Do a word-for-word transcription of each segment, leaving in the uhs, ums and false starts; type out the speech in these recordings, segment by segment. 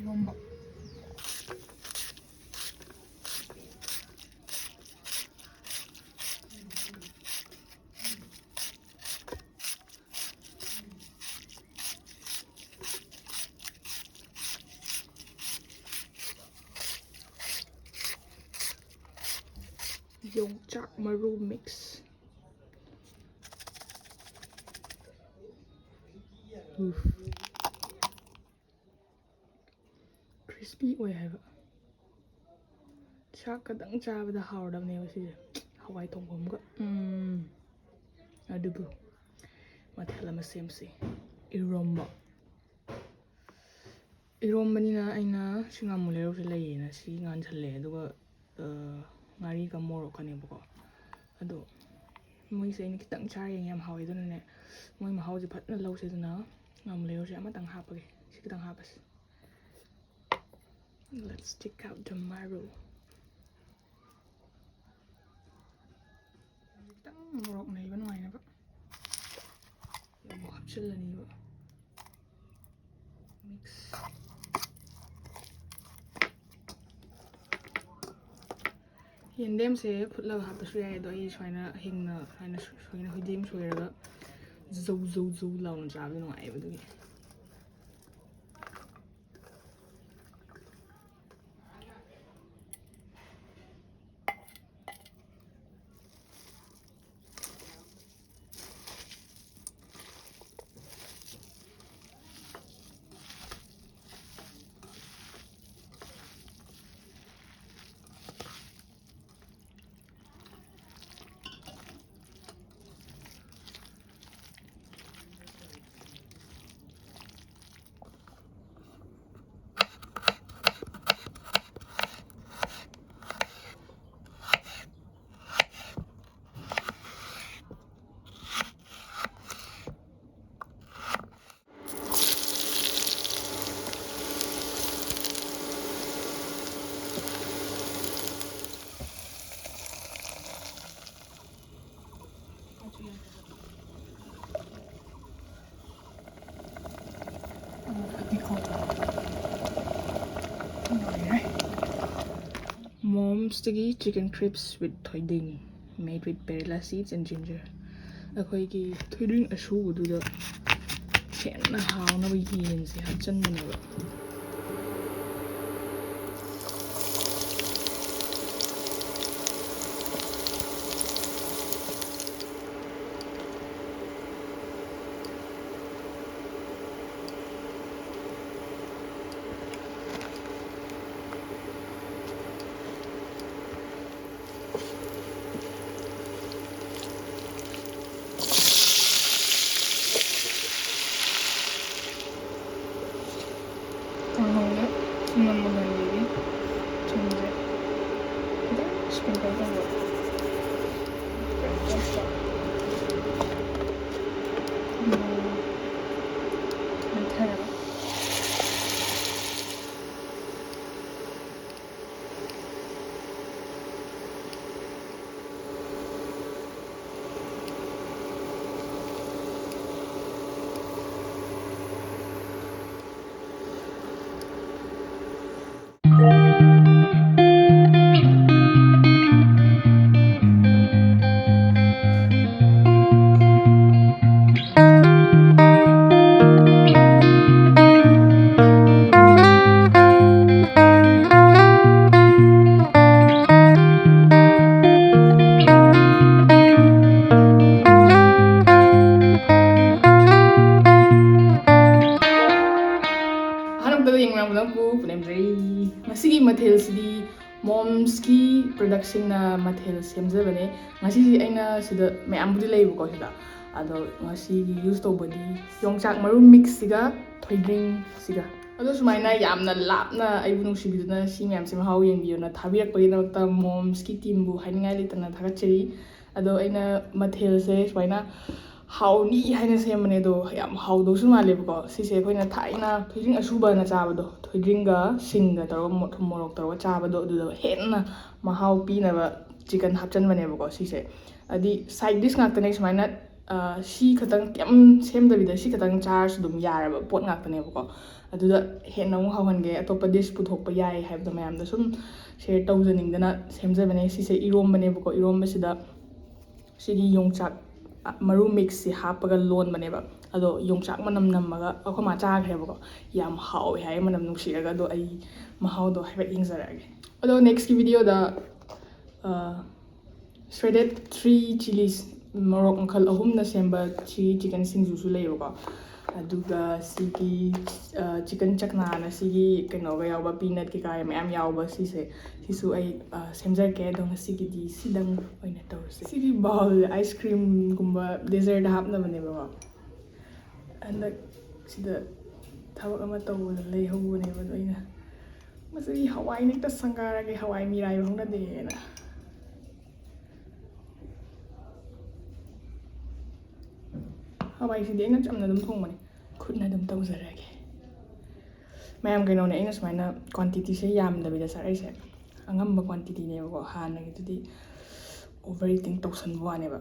ꯏꯔꯣꯝꯕ꯫ ꯌꯣꯡꯆꯥꯛ ꯃꯔꯨ mix꯫ ꯎꯐ꯫ Crispy ꯑꯣꯏ ꯍꯥꯏꯕ꯫ ꯆꯥꯛ ꯈꯛꯇꯪ ꯆꯥꯕꯗ ꯍꯥꯎꯔꯗꯕꯅꯦꯕ ꯁꯤꯁꯦ꯫ ꯍꯋꯥꯏ ꯊꯣꯡꯕ ꯑꯃꯒ꯫ ꯎꯝ꯫ ꯑꯗꯨꯕꯨ ꯃꯊꯦꯜ ꯑꯃ ꯁꯦꯝꯁꯤ꯫ ꯏꯔꯣꯝꯕ꯫ ꯏꯔꯣꯝꯕꯅꯤꯅ ꯑꯩꯅ ꯁꯤ ꯉꯥꯃꯨ ꯂꯩꯔꯧꯁꯦ ꯂꯩꯌꯦꯅ ꯁꯤ ꯉꯥꯟꯁꯜꯂꯦ꯫ ꯑꯗꯨꯒ, ꯑ, ꯉꯥꯔꯤꯒ ꯃꯣꯔꯣꯛꯀꯅꯦꯕꯀꯣ꯫ ꯑꯗꯣ ꯃꯣꯏꯁꯦ ꯑꯩꯅ ꯈꯤꯇꯪ ꯆꯥꯔ ꯌꯦꯡꯉꯦ, ꯌꯥꯝ ꯍꯥꯎꯋꯦ꯫ ꯑꯗꯨꯅꯅꯦ ꯃꯣꯏ ꯃꯍꯥꯎꯁꯦ ꯐꯖꯅ ꯂꯧꯁꯦ꯫ ꯑꯗꯨꯅ ꯉꯥꯃꯨ ꯂꯩꯔꯧꯁꯦ ꯑꯃꯇꯪ ꯍꯥꯞꯄꯒꯦ꯫ ꯁꯤ ꯈꯤꯇꯪ ꯍꯥꯞꯄꯁꯦ꯫ Let's take out the marrow. ꯈꯤꯇꯪ ꯃꯣꯔꯣꯛ ꯅꯩꯕ ꯅꯨꯡꯉꯥꯏꯅꯕ ꯑꯃꯨꯛ ꯍꯥꯞꯆꯤꯜꯂꯅꯤꯕ꯫ Mix꯫ ꯌꯦꯟꯗꯦꯝꯁꯦ ꯐꯨꯠꯂꯒ ꯍꯥꯞꯄꯁꯨ ꯌꯥꯏ, ꯑꯗꯣ ꯑꯩ ꯁꯨꯃꯥꯏꯅ ꯍꯤꯡꯅ ꯁꯨꯃꯥꯏꯅ ꯁꯣꯏꯅ ꯍꯨꯏꯗꯦꯝ ꯁꯣꯏꯔꯒ ꯖꯧ ꯖꯧ ꯖꯧ ꯂꯥꯎꯅ ꯆꯥꯕꯗꯣ ꯅꯨꯡꯉꯥꯏꯌꯦꯕ꯫ ꯑꯗꯨꯒꯤ ꯁꯤꯗꯒꯤ chicken crisps with ꯊꯣꯏꯗꯤꯡ, made with perilla seeds and ginger꯫ ꯑꯩꯈꯣꯏꯒꯤ ꯊꯣꯏꯗꯤꯡ ꯑꯁꯨꯕꯗꯨꯗ ꯍꯦꯟꯅ ꯍꯥꯎꯅꯕ ꯌꯦꯟꯁꯦ ꯍꯥꯞꯆꯟꯕꯅꯦꯕ꯫ ꯀꯥꯡꯍꯧꯗ ꯆꯅꯝ ꯃꯪꯒꯟꯒꯤ ꯊꯨꯝꯁꯦ ꯈꯤꯇꯪ sprinkle ꯇꯧꯕ꯫ ꯎꯝ, ꯃꯦꯠꯊꯔꯒ꯫ ꯑꯍꯥꯟꯕꯗ ꯌꯦꯡꯕ ꯌꯥꯝ ꯄꯨꯅꯦꯝꯖꯩ꯫ ꯉꯁꯤꯒꯤ ꯃꯊꯦꯜꯁꯤꯗꯤ ꯃꯣꯝꯁꯀꯤ ꯄ꯭ꯔꯗꯛꯁꯤꯡꯅ ꯃꯊꯦꯜ ꯁꯦꯝꯖꯕꯅꯦ꯫ ꯉꯁꯤꯁꯤ ꯑꯩꯅ ꯁꯤꯗ ꯃꯌꯥꯝꯕꯨꯗꯤ ꯂꯩꯕꯀꯣ ꯁꯤꯗ, ꯑꯗꯣ ꯉꯁꯤꯒꯤ ꯌꯨꯁ ꯇꯧꯕꯗꯤ ꯌꯣꯡꯆꯥꯛ ꯃꯔꯨ ꯃꯤꯛꯁꯁꯤꯒ ꯊꯣꯏꯗꯤꯡꯁꯤꯒ꯫ ꯑꯗꯣ ꯁꯨꯃꯥꯏꯅ ꯌꯥꯝꯅ ꯂꯥꯞꯅ ꯑꯩꯕꯨ ꯅꯨꯡꯁꯤꯕꯤꯗꯨꯅ ꯁꯤ ꯃꯌꯥꯝꯁꯦ ꯃꯍꯥꯎ ꯌꯦꯡꯕꯤꯌꯣꯅ ꯊꯥꯕꯤꯔꯛꯄꯒꯤꯗꯃꯛꯇ ꯃꯣꯝꯁꯀꯤ ꯇꯤꯝꯕꯨ ꯍꯥꯏꯅꯤꯡꯉꯥꯏ ꯂꯩꯇꯅ ꯊꯥꯒꯠꯆꯔꯤ꯫ ꯑꯗꯣ ꯑꯩꯅ ꯃꯊꯦꯜꯁꯦ ꯁꯨꯃꯥꯏꯅ ꯍꯥꯎꯅꯤ ꯍꯥꯏꯅ ꯁꯦꯝꯕꯅꯦ, ꯑꯗꯣ ꯌꯥꯝ ꯍꯥꯎꯗꯧꯁꯨ ꯃꯥꯜꯂꯦꯕꯀꯣ꯫ ꯁꯤꯁꯦ ꯑꯩꯈꯣꯏꯅ ꯊꯥꯏꯅ ꯊꯣꯏꯗꯤꯡ ꯑꯁꯨꯕꯅ ꯆꯥꯕꯗꯣ, ꯊꯣꯏꯗꯤꯡꯒ ꯁꯤꯡꯒ ꯇꯧꯔꯒ ꯃꯣ-, ꯊꯨꯝ ꯃꯣꯔꯣꯛ ꯇꯧꯔꯒ ꯆꯥꯕꯗꯣ, ꯑꯗꯨꯗ ꯍꯦꯟꯅ ꯃꯍꯥꯎ ꯄꯤꯅꯕ ꯆꯤꯀꯟ ꯍꯥꯞꯆꯟꯕꯅꯦꯕꯀꯣ꯫ ꯁꯤꯁꯦ ꯍꯥꯏꯗꯤ ꯁꯥꯏꯠ ꯗꯤꯁ ꯉꯥꯛꯇꯅꯦ ꯁꯨꯃꯥꯏꯅ ꯁꯤ ꯈꯛꯇꯪ ꯀꯩꯝ ꯁꯦꯝꯗꯕꯤꯗ ꯁꯤ ꯈꯛꯇꯪ ꯆꯥꯔꯁꯨ ꯑꯗꯨꯝ ꯌꯥꯔꯕ ꯄꯣꯠ ꯉꯥꯛꯇꯅꯦꯕꯀꯣ꯫ ꯑꯗꯨꯗ ꯍꯦꯟꯅ ꯑꯃꯨꯛ ꯍꯥꯎꯍꯟꯒꯦ, ꯑꯇꯣꯞꯄ ꯗꯤꯁ ꯄꯨꯊꯣꯛꯄ ꯌꯥꯏ ꯍꯥꯏꯕꯗꯣ ꯃꯌꯥꯝꯗ ꯁꯨꯝ ꯁꯦꯌꯔ ꯇꯧꯖꯅꯤꯡꯗꯅ ꯁꯦꯝꯖꯕꯅꯦ꯫ ꯁꯤꯁꯦ ꯏꯔꯣꯝꯕꯅꯦꯕꯀꯣ꯫ ꯏꯔꯣꯝꯕꯁꯤꯗ ꯁꯤꯒꯤ ꯌꯣꯡꯆꯥꯛ ꯃꯔꯨ ꯃꯤꯛꯁꯁꯤ ꯍꯥꯞꯄꯒ ꯂꯣꯟꯕꯅꯦꯕ꯫ ꯑꯗꯣ ꯌꯣꯡꯆꯥꯛ ꯃꯅꯝ ꯅꯝꯃꯒ ꯑꯩꯈꯣꯏ ꯃꯥ ꯆꯥꯈ꯭ꯔꯦꯕꯀꯣ꯫ ꯌꯥꯝ ꯍꯥꯎꯋꯦ ꯍꯥꯏꯌꯦ, ꯃꯅꯝ ꯅꯨꯡꯁꯤꯔꯒ꯫ ꯑꯗꯣ ꯑꯩ ꯃꯍꯥꯎꯗꯣ ꯍꯥꯏꯐꯦꯠ ꯌꯦꯡꯖꯔꯛꯑꯒꯦ꯫ ꯑꯗꯣ ꯅꯦꯛꯁꯀꯤ ꯚꯤꯗꯤꯑꯣꯗ shredded three chilies, ꯃꯣꯔꯣꯛ ꯃꯈꯜ ꯑꯍꯨꯝꯅ ꯁꯦꯝꯕ ꯁꯤ ꯆꯤꯀꯟ ꯁꯤꯡꯖꯨꯁꯨ ꯂꯩꯌꯦꯕꯀꯣ꯫ ꯑꯗꯨꯒ ꯁꯤꯒꯤ ꯆꯤꯀꯟ ꯆꯛꯅꯥꯅ ꯁꯤꯒꯤ ꯀꯩꯅꯣꯒ ꯌꯥꯎꯕ, ꯄꯤꯅꯠ ꯀꯩꯀꯥ ꯃꯌꯥꯝ ꯌꯥꯎꯕ ꯁꯤꯁꯦ, ꯁꯤꯁꯨ ꯑꯩ ꯁꯦꯝꯖꯔꯛꯀꯦ꯫ ꯑꯗꯣ ꯉꯁꯤꯒꯤꯗꯤ ꯁꯤꯗꯪ ꯑꯣꯏꯅ ꯇꯧꯔꯁꯦ꯫ ꯁꯤꯒꯤ ꯕꯥꯎꯜ ꯑꯥꯏꯁ ꯀ꯭ꯔꯤꯝꯒꯨꯝꯕ ꯗꯦꯖꯔꯠ ꯍꯥꯞꯅꯕꯅꯦꯕꯀꯣ꯫ ꯍꯟꯗꯛ ꯁꯤꯗ ꯊꯕꯛ ꯑꯃ ꯇꯧꯕꯗ ꯂꯩꯍꯧꯕꯅꯦꯕ꯫ ꯑꯗꯣ ꯑꯩꯅ ꯃꯁꯤ ꯍꯋꯥꯏꯅ ꯍꯦꯛꯇ ꯁꯪꯒꯥꯔꯒꯦ, ꯍꯋꯥꯏ ꯃꯤꯔꯥꯏꯕ ꯍꯧꯅꯗꯦꯅ꯫ ꯍꯋꯥꯏꯁꯤꯗꯤ ꯑꯩꯅ ꯆꯝꯅ ꯑꯗꯨꯝ ꯊꯣꯡꯕꯅꯦ, ꯈꯨꯠꯅ ꯑꯗꯨꯝ ꯇꯧꯖꯔꯒꯦ꯫ ꯃꯌꯥꯝ ꯀꯩꯅꯣꯅꯦ, ꯑꯩꯅ ꯁꯨꯃꯥꯏꯅ ꯀ꯭ꯋꯥꯟꯇꯤꯇꯤꯁꯦ ꯌꯥꯝꯗꯕꯤꯗ ꯆꯥꯔꯛꯏꯁꯦ꯫ ꯑꯉꯝꯕ ꯀ꯭ꯋꯥꯟꯇꯤꯇꯤꯅꯦꯕꯀꯣ꯫ ꯍꯥꯟꯅꯒꯤꯗꯨꯗꯤ ꯑꯣꯚꯔ ꯏꯇꯤꯡ ꯇꯧꯁꯟꯕ ꯋꯥꯅꯦꯕ꯫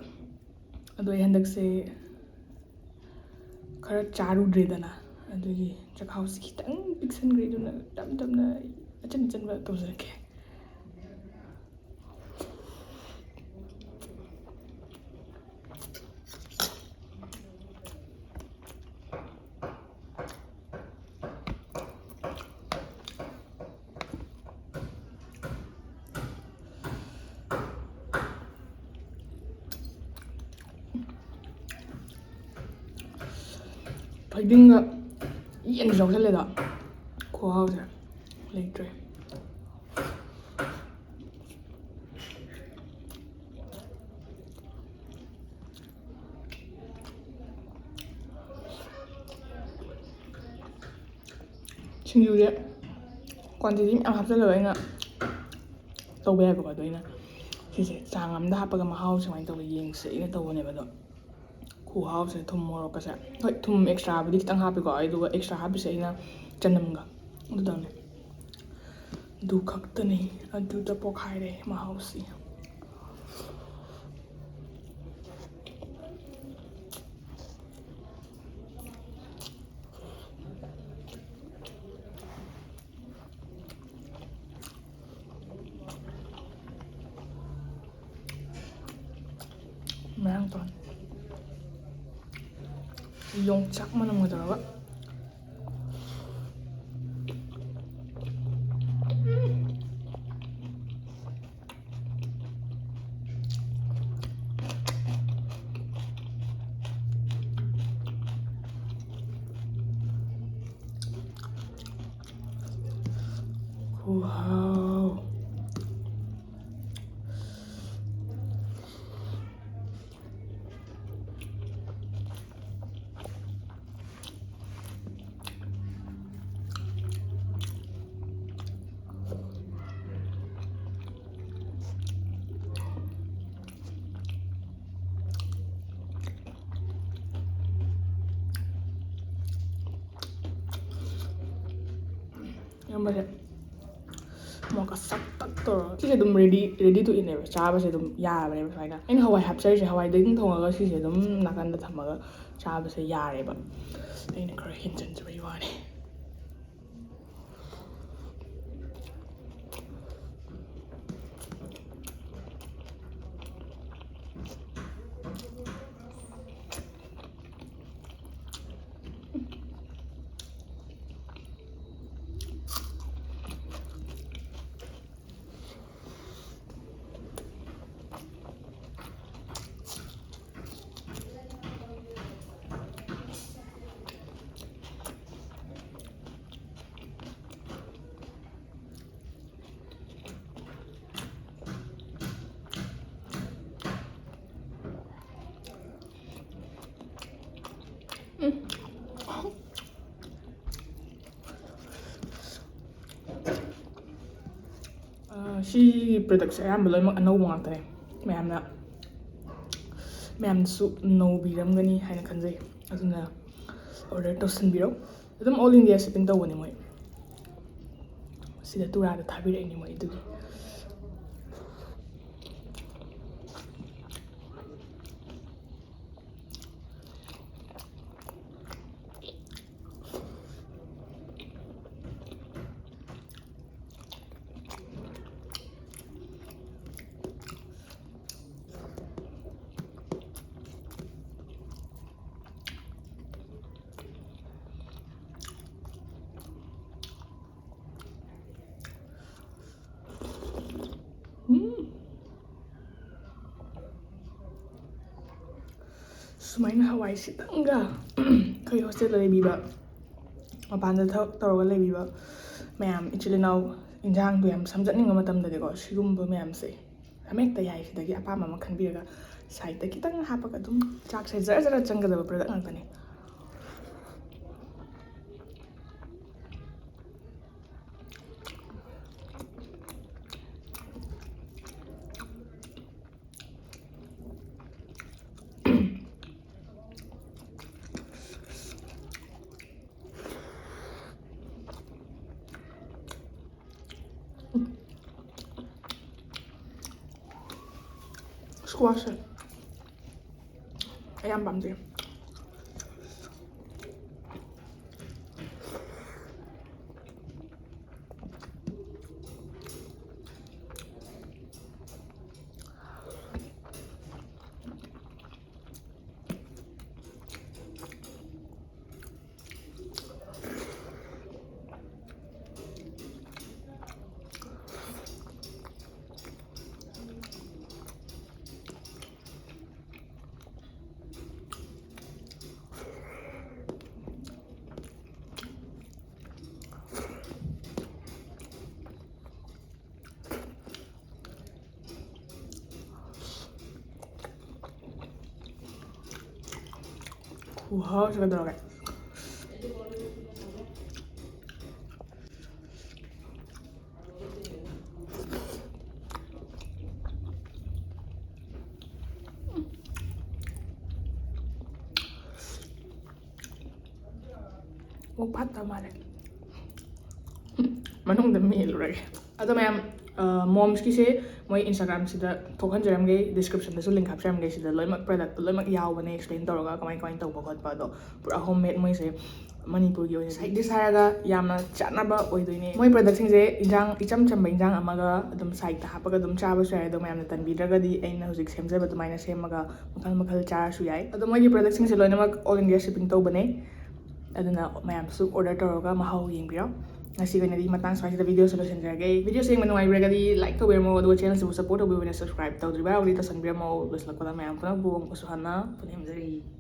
ꯑꯗꯣ ꯑꯩ ꯍꯟꯗꯛꯁꯦ ꯈꯔ ꯆꯥꯔꯨꯗ꯭ꯔꯦꯗꯅ, ꯑꯗꯨꯒꯤ ꯆꯈꯥꯎꯁꯤ ꯈꯤꯇꯪ ꯄꯤꯛꯁꯟꯈ꯭ꯔꯦ꯫ ꯑꯗꯨꯅ ꯇꯞ ꯇꯞꯅ ꯑꯆꯟ ꯑꯆꯟꯕ ꯇꯧꯖꯔꯛꯀꯦ꯫ ꯊꯣꯏꯗꯤꯡꯒ ꯌꯦꯟꯁꯨ ꯌꯥꯎꯁꯜꯂꯦꯗꯣ, ꯈꯨꯍꯥꯎꯁꯦ ꯂꯩꯇ꯭ꯔꯦ꯫ ꯁꯤꯡꯖꯨꯁꯦ ꯀ꯭ꯋꯥꯟꯇꯤꯇꯤ ꯃꯌꯥꯝ ꯍꯥꯞꯆꯜꯂꯒ ꯑꯩꯅ ꯇꯧꯕ ꯌꯥꯏꯕꯀꯣ꯫ ꯑꯗꯣ ꯑꯩꯅ ꯁꯤꯁꯦ ꯆꯥꯡ ꯑꯃꯗ ꯍꯥꯞꯄꯒ ꯃꯍꯥꯎꯁꯦ ꯀꯃꯥꯏꯅ ꯇꯧꯒꯦ ꯌꯦꯡꯁꯦ ꯑꯩꯅ ꯇꯧꯕꯅꯦꯕ꯫ ꯑꯗꯣ ꯈꯨꯍꯥꯎꯁꯦ ꯊꯨꯝ ꯃꯣꯔꯣꯛꯀꯁꯦ, ꯍꯣꯏ, ꯊꯨꯝ ꯑꯦꯛꯁꯇ꯭ꯔꯥꯕꯨꯗꯤ ꯈꯤꯇꯪ ꯍꯥꯞꯄꯤꯀꯣ ꯑꯩ, ꯑꯗꯨꯒ ꯑꯦꯛꯁꯇ꯭ꯔꯥ ꯍꯥꯞꯄꯤꯁꯦ ꯑꯩꯅ ꯆꯅꯝꯒ ꯑꯗꯨꯗꯪꯅꯦ꯫ ꯑꯗꯨ ꯈꯛꯇꯅꯤ, ꯑꯗꯨꯗ ꯄꯣꯛꯈꯥꯏꯔꯦ ꯃꯍꯥꯎꯁꯤ꯫ ꯌꯣꯡꯆꯥꯛ ꯃꯅꯝꯒ ꯇꯧꯔꯒ꯫ ꯈꯨꯍꯥꯎ꯫ ꯏꯔꯣꯝꯕꯁꯦ ꯃꯣꯔꯣꯛꯀ ꯁꯛ ꯇꯛ ꯇꯧꯔꯒ꯫ ꯁꯤꯁꯦ ꯑꯗꯨꯝ ready, ready to eatꯅꯦꯕ, ꯆꯥꯕꯁꯦ ꯑꯗꯨꯝ ꯌꯥꯔꯕꯅꯦꯕ ꯁꯨꯃꯥꯏꯅ꯫ ꯑꯩꯅ ꯍꯋꯥꯏ ꯍꯥꯞꯆꯔꯤꯁꯦ ꯍꯋꯥꯏꯗꯒꯤ ꯊꯣꯡꯉꯒ ꯁꯤꯁꯦ ꯑꯗꯨꯝ ꯅꯥꯀꯟꯗ ꯊꯝꯃꯒ ꯆꯥꯕꯁꯦ ꯌꯥꯔꯦꯕ꯫ ꯑꯩꯅ ꯈꯔ ꯍꯦꯟꯖꯟꯖꯕꯩ ꯋꯥꯅꯤ꯫ ꯑ, ꯁꯤꯒꯤ productꯁꯦ ꯑꯌꯥꯝꯕ ꯂꯣꯏꯅꯃꯛ ꯑꯅꯧꯕ ꯉꯥꯛꯇꯅꯦ꯫ ꯃꯌꯥꯝꯅ, ꯃꯌꯥꯝꯅꯁꯨ ꯅꯧꯕꯤꯔꯝꯒꯅꯤ ꯍꯥꯏꯅ ꯈꯟꯖꯩ꯫ ꯑꯗꯨꯅ order ꯇꯧꯁꯤꯟꯕꯤꯔꯣ꯫ ꯑꯗꯨꯝ all India shipping ꯇꯧꯕꯅꯦ ꯃꯣꯏ꯫ ꯁꯤꯗ ꯇꯨꯔꯥꯗ ꯊꯥꯕꯤꯔꯛꯏꯅꯦ ꯃꯣꯏ ꯑꯗꯨꯒꯤ꯫ ꯁꯨꯃꯥꯏꯅ ꯍꯋꯥꯏꯁꯤꯇꯪꯒ ꯑꯩꯈꯣꯏ ꯍꯣꯁꯇꯦꯜꯗ ꯂꯩꯕꯤꯕ, ꯃꯄꯥꯟꯗ ꯊꯕꯛ ꯇꯧꯔꯒ ꯂꯩꯕꯤꯕ ꯃꯌꯥꯝ, ꯏꯆꯤꯜ ꯏꯅꯥꯎ, ꯏꯟꯖꯥꯡꯗꯣ ꯌꯥꯝ ꯁꯝꯖꯠꯅꯤꯡꯕ ꯃꯇꯝꯗꯗꯤꯀꯣ, ꯁꯤꯒꯨꯝꯕ ꯃꯌꯥꯝꯁꯦ ꯑꯃꯍꯦꯛꯇ ꯌꯥꯏ꯫ ꯁꯤꯗꯒꯤ ꯑꯄꯥꯝꯕ ꯑꯃ ꯈꯟꯕꯤꯔꯒ ꯁꯥꯏꯠꯇ ꯈꯤꯇꯪ ꯍꯥꯞꯄꯒ ꯑꯗꯨꯝ ꯆꯥꯛꯁꯦ ꯖꯔ ꯖꯔ ꯆꯪꯒꯗꯕ ꯄ꯭ꯔꯗꯛ ꯉꯥꯛꯇꯅꯤ꯫ Squash ꯁꯦ ꯑꯩ ꯌꯥꯝ ꯄꯥꯝꯖꯩ꯫ ꯈꯨꯍꯥꯎꯁꯤꯒ ꯇꯧꯔꯒ꯫ ꯑꯣ, ꯐꯠꯇ ꯃꯥꯜꯂꯦ꯫ ꯃꯅꯨꯡꯗ ꯃꯦꯜꯂꯨꯔꯒꯦ꯫ ꯑꯗꯣ ꯃꯌꯥꯝ, ꯃꯣꯝꯁꯀꯤꯁꯦ ꯃꯣꯏ Instagram ꯁꯤꯗ ꯊꯣꯛꯍꯟꯖꯔꯝꯒꯦ, description ꯗꯁꯨ link ꯍꯥꯞꯆꯔꯝꯒꯦ꯫ ꯁꯤꯗ ꯂꯣꯏꯅꯃꯛ product ꯇꯣ ꯂꯣꯏꯅꯃꯛ ꯌꯥꯎꯕꯅꯦ, explain ꯇꯧꯔꯒ ꯀꯃꯥꯏ ꯀꯃꯥꯏꯅ ꯇꯧꯕ ꯈꯣꯠꯄ꯫ ꯑꯗꯣ ꯄꯨꯔꯥ home made ꯃꯣꯏꯁꯦ꯫ ꯃꯅꯤꯄꯨꯔꯒꯤ ꯑꯣꯏꯅ side dish ꯍꯥꯏꯔꯒ ꯌꯥꯝꯅ ꯆꯥꯅꯕ ꯑꯣꯏꯗꯣꯏꯅꯦ꯫ ꯃꯣꯏ product ꯁꯤꯡꯁꯦ ꯏꯟꯖꯥꯡ, ꯏꯆꯝ ꯆꯝꯕ ꯏꯟꯖꯥꯡ ꯑꯃꯒ ꯑꯗꯨꯝ side ꯇ ꯍꯥꯞꯄꯒ ꯑꯗꯨꯝ ꯆꯥꯕꯁꯨ ꯌꯥꯏ꯫ ꯑꯗꯣ ꯃꯌꯥꯝꯅ ꯇꯟꯕꯤꯗ꯭ꯔꯒꯗꯤ ꯑꯩꯅ ꯍꯧꯖꯤꯛ ꯁꯦꯝꯖꯕ ꯑꯗꯨꯃꯥꯏꯅ ꯁꯦꯝꯃꯒ ꯃꯈꯜ ꯃꯈꯜ ꯆꯥꯔꯁꯨ ꯌꯥꯏ꯫ ꯑꯗꯣ ꯃꯣꯏꯒꯤ product ꯁꯤꯡꯁꯦ ꯂꯣꯏꯅꯃꯛ all India shipping ꯇꯧꯕꯅꯦ꯫ ꯑꯗꯨꯅ ꯃꯌꯥꯝꯁꯨ order ꯇꯧꯔꯒ ꯃꯍꯥꯎ ꯌꯦꯡꯕꯤꯔꯣ꯫ ꯉꯁꯤꯒꯤ ꯑꯣꯏꯅꯗꯤ ꯃꯇꯥꯡ ꯁ꯭ꯋꯥꯏꯁꯤꯗ videoꯁꯦ ꯂꯣꯏꯁꯤꯟꯖꯔꯒꯦ꯫ Videoꯁꯦ ꯌꯦꯡꯕ ꯅꯨꯡꯉꯥꯏꯕꯤꯔꯒꯗꯤ like ꯇꯧꯕꯤꯔꯝꯃꯣ, ꯑꯗꯨꯒ channelꯁꯤꯕꯨ support ꯇꯧꯕꯤꯕ ꯑꯣꯏꯅ subscribe ꯇꯧꯗ꯭ꯔꯤꯕ ꯌꯥꯎꯔꯒꯗꯤ ꯇꯧꯁꯟꯕꯤꯔꯝꯃꯣ꯫ ꯂꯣꯏꯁꯤꯜꯂꯛꯄꯗ ꯃꯌꯥꯝ ꯄꯨꯝꯅꯃꯛꯄꯨ ꯑꯃꯨꯛꯀꯁꯨ ꯍꯟꯅ ꯄꯨꯟꯍꯟꯖꯔꯤ꯫